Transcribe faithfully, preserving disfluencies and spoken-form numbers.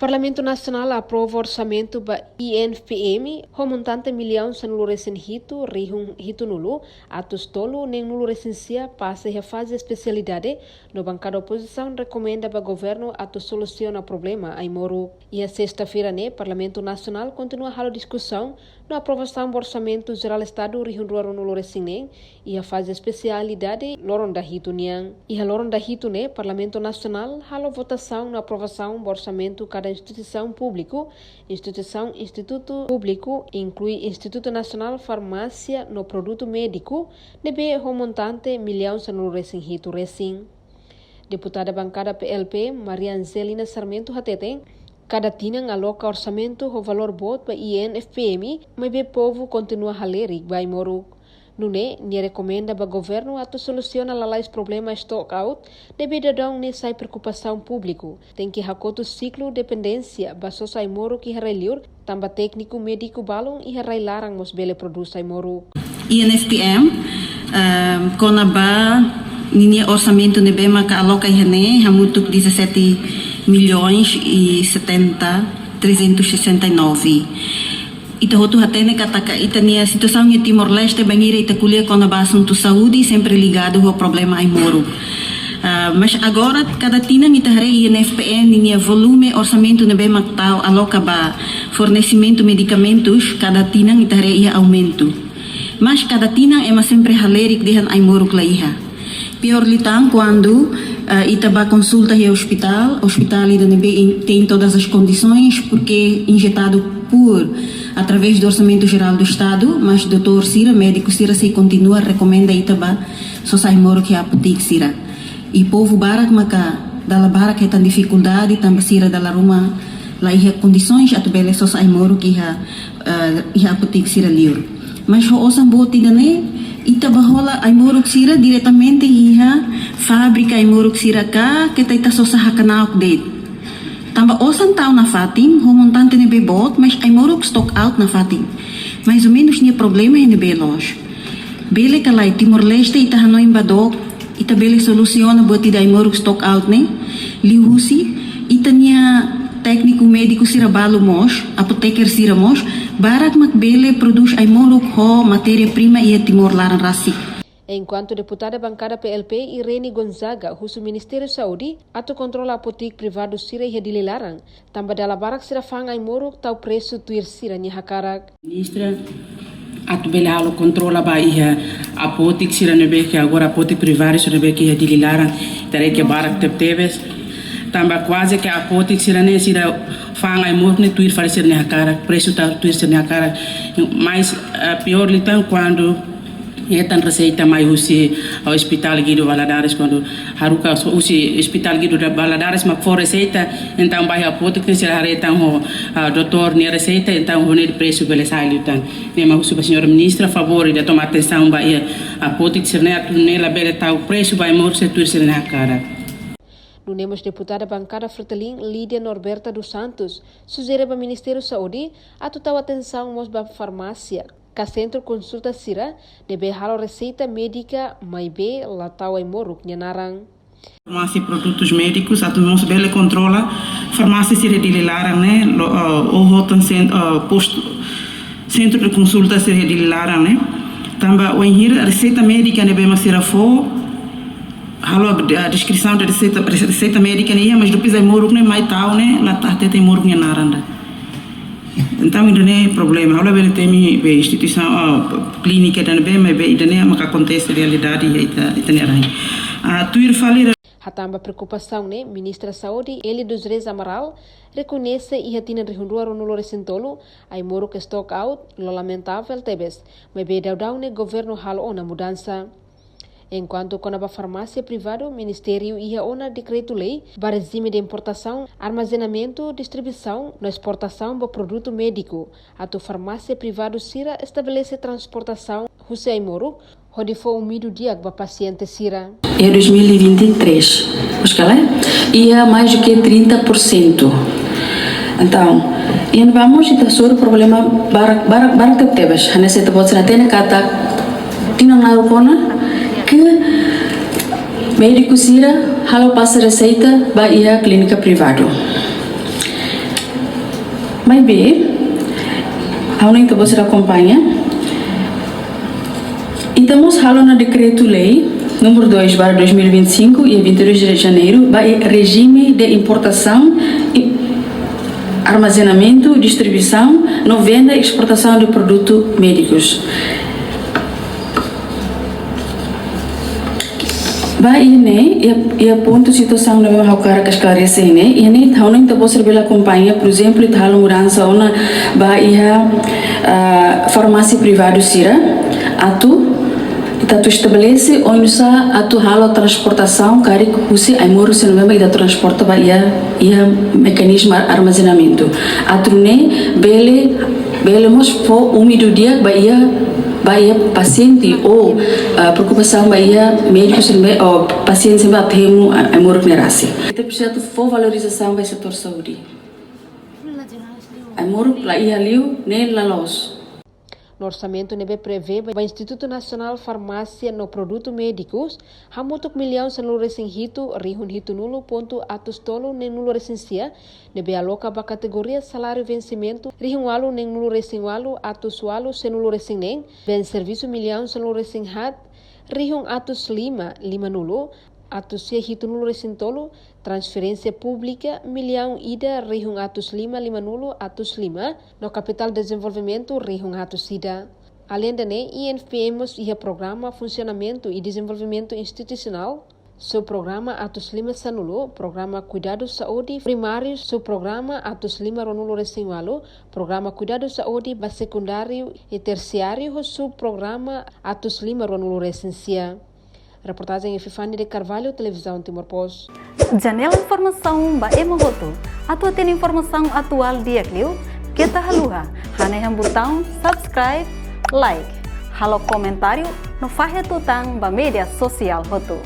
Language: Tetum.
Parlamentu Nasionál aprova orsamentu ba I N F P M ho montante millaun sanulu-resin-hitu, rihun hitunulu, atus tolu neen-nulu-resin-sia pasa iha faze espesialidade, no bankada opozisaun rekomenda ba governu atu solusiona problema ai-moruk. Iha sesta-feira ne'e, Parlamentu Nasionál kontinua halo diskusaun no aprovasaun ba Orsamentu Jerál Estadu rihun rua ruanulu-resin-neen, iha faze espesialidade loron dahitu nian. Iha loron dahitu ne'e, Parlamentu Nasionál halo votasaun no aprovasaun ba orsamentu kada instituisaun públiku, instituisaun institutu públiku, inklui Institutu Nasionál Farmásia no Produtu Médiku, ne'ebé ho montante millaun sanulu-resin-hitu resin. Deputada bankada P L P, Maria Angelina Sarmento hateten, kada tinan aloka orsamentu ho valór boot ba I N F P M, maibé povu kontinua halerik ba ai-moruk. Nune'e, nia rekomenda ba governu atu solusiona lalais problema stock out, ne'ebé daudaun ne'e sai preokupasaun públiku, tenke hakotu siklu dependénsia ba sosa ai-moruk iha rai-liur, tanba tékniku médiku balun iha rai-laran mós bele prodús ai-moruk. I N F P M, ehm, kona-ba ninia orsamentu ne'ebé maka aloka iha ne'e, hamutuk dezassete milhões e setenta, trezentos e sessenta e nove. Ita hotu hatene katak ita-nia situasaun iha Timor-Leste, bainhira ita ko'alia kona-ba asuntu saúde, sempre ligadu ho problema ai-moruk. Ah, mas agora, kada tinan ita haree I N F P M ninia volume orsamentu ne'ebé mak tau aloka ba fornesimentu medikamentus, kada tinan ita haree iha aumentu. Mas kada tinan ema sempre halerik dehan ai-moruk la iha. Pior liután kuandu, ah, ita bá konsulta iha ospitál, ospitál ida ne'ebé in-, tem todas as condições, porque injetado por, através do Orçamento Geral do Estado, mas doutór sira, médiku sira sei kontinua rekomenda ita bá sosa ai-moruk iha apotek sira. I povu barak maka dala barak hetan difikuldade, tanba sira dala ruma la iha kondisoens atu bele sosa ai-moruk iha, eh, iha apotek sira liur. Mas ho osan boot ida-ne'e, ita bá hola ai-moruk sira diretamente iha fábrika ai-moruk sira ka, keta ita sosa hakanaok de'it. Tanba osan tau nafatin, ho montante ne'ebé boot, mas ai-moruk stock out nafatin. Mais ou menos nia problema iha ne'ebé loos. Bele ka lae, Timor-Leste ita hanoin ba dook, ita bele solusiona buat ida ai-moruk stock out ne'e, liuhusi ita-nia tékniku médiku sira balu mós, apoteker sira mós, barak mak bele prodús ai-moruk ho matéria-prima iha Timor laran rasik. Enkuantu deputada bankada P L P Irene Gonzaga husu Ministériu Saúde atu kontrola apotek privadu sira iha Dili laran, tanba dala barak sira fa'an ai-moruk tau presu tuir sira-nia hakarak. Ministra, atu bele halo kontrola ba iha apotek sira ne'ebé ke agora apotek privadu sira ne'ebé ke iha Dili laran, ita haree ke barak tebetebes. Tanba kuaze ke apotek sira-ne'e sira fa'an ai-moruk ne'e tuir fali sira-nia hakarak, presu tau tuir sira-nia hakarak. Mais, ah, pior liután kuandu hetan reseita mai husi, ah, Hospital Guido Valadares, kuandu haruka so-, husi Hospital Guido da Valadares mak fó reseita, entaun bá iha apotek ne'e sira haree tan ho, ah, doutór nia reseita, entaun ho ne'e presu bele sa'e liután. Ne'e mak husu ba señora ministra, favór ida toma atensaun ba iha apotek sira-ne'e atu nune'e labele tau presu ba ai-moruk sira tuir sira-nia hakarak. Nune'e mós deputada bankada Fretilin, Lídia Norberta dos Santos, sujere ba Ministériu Saúde atu tau atensaun mós ba farmásia ka sentru konsulta sira ne'ebé halo reseita médika maibé la tau ai-moruk nia naran. Farmásia, produtus médikus, atu mós bele kontrola farmásia sira iha Dili laran ne'e, lo, ah, ou hotu sen-, ah, postu, sentru de konsulta sira iha Dili laran ne'e. Tanba wainhira reseita médika ne'ebé mak sira fó, halo a, a deskrisaun da reseita, rese-, reseita médika ne'e iha, mas depois ai-moruk ne'e mai tau ne'e, la hatete ai-moruk nia naran ida. Entaun, ida-ne'e problema. Ha'u labele temi be instituisaun, ah, klínika ida-ne'ebé, maibé ida-ne'e maka akontese realidade iha ita, ita-nia rain. Ah, tuir fali. Hatán ba preokupasaun ne'e, Ministra Saúde, Élia dos Reis Amaral, rekoñese iha tinan rihun rua ruanulu-resin-tolu, ai-moruk stock out, la'o lamentavel tebes, maibé daudaun ne'e governu halo ona mudansa. Enkuantu kona-ba farmásia privadu, Ministériu iha ona dekretu-lei ba rejime de importasaun, armazenamentu, distribuisaun no esportasaun ba produtu médiku, atu farmásia privadu sira estabelese transportasaun husi ai-moruk, hodi fó umidu di'ak ba pasiente sira. Iha dois mil e vinte e três, os kala, iha mais do que trinta por cento. Entaun, iha ne'ebá mós ita hasoru problema barak, barak, barak tebetebes. Hanesan ita-boot sira hatene katak tinan naruk ona ke médiku sira halo pasa reseita ba iha klínika privadu. Maibé, ha'u hanoin ita-boot sira akompaña. Ita mós halo ona dekretu-lei número dois barra dois mil e vinte e cinco, iha vinte e dois de janeiro, ba iha rejime de importasaun, i-, armazenamentu, distribuisaun, no venda i esportasaun de produtu médikus. Ba iha ne'e, iha, iha pontu situasaun ne'ebé ha'u hakarak esklarese ne'e, iha ne'e ha'u hanoin ita-boot sira bele akompaña, por ezemplu, ita halo mudansa ona ba iha, ah, farmásia privadu sira, atu, ita atu estabelese oinsá atu halo transportasaun karik husi ai-moruk sira ne'ebé ita transporta ba iha, iha mekanizmu armazenamentu. Atu nune'e bele, bele mós fó úmidu di'ak ba iha, ba iha pasiente ou, ah, preokupasaun ba iha médiku sira ne'ebé, ou pasiente sira ne'ebé atu hemu, ah, ai-moruk ne'e rasik. Ita presiza atu fó valorizasaun ba setór saúde. Ai-moruk la iha liu, ne'e la loos. No orsamentu ne'ebé prevee ba Institutu Nasionál Farmásia no Produtu Médikus, hamutuk millaun sanulu-resin-hitu, rihun hitunulu pontu atus tolu neenulu-resin-sia, ne'ebé aloka ba kategoria saláriu vensimentu, rihun ualu neenulu-resin-ualu, atus ualu sianulu-resin-neen, bens servisu millaun sanulu-resin-haat, rihun atus lima limanulu, atus sia hitunulu-resin-tolu, transferénsia públika millaun ida, rihun atus lima limanulu, atus lima, no kapitál dezenvolvimentu, rihun atus ida. Aleinde ne'e, I N F P mós iha programa funsionamentu i dezenvolvimentu institusionál, subprograma atus lima sanulu, programa kuidadu saúde primáriu, subprograma atus lima ruanulu-resin-ualu, programa kuidadu saúde ba sekundáriu i tersiáriu, ho subprograma atus lima ruanulu-resin-sia. Reportajen Epifania de Carvalho, Televizaun Timor Post. Janela informasaun ba ema hotu. Atu hatene informasaun atuál di'ak liu, keta haluha hanehan butaun subscribe, like, halo komentáriu no fahe tutan ba média sosiál hotu.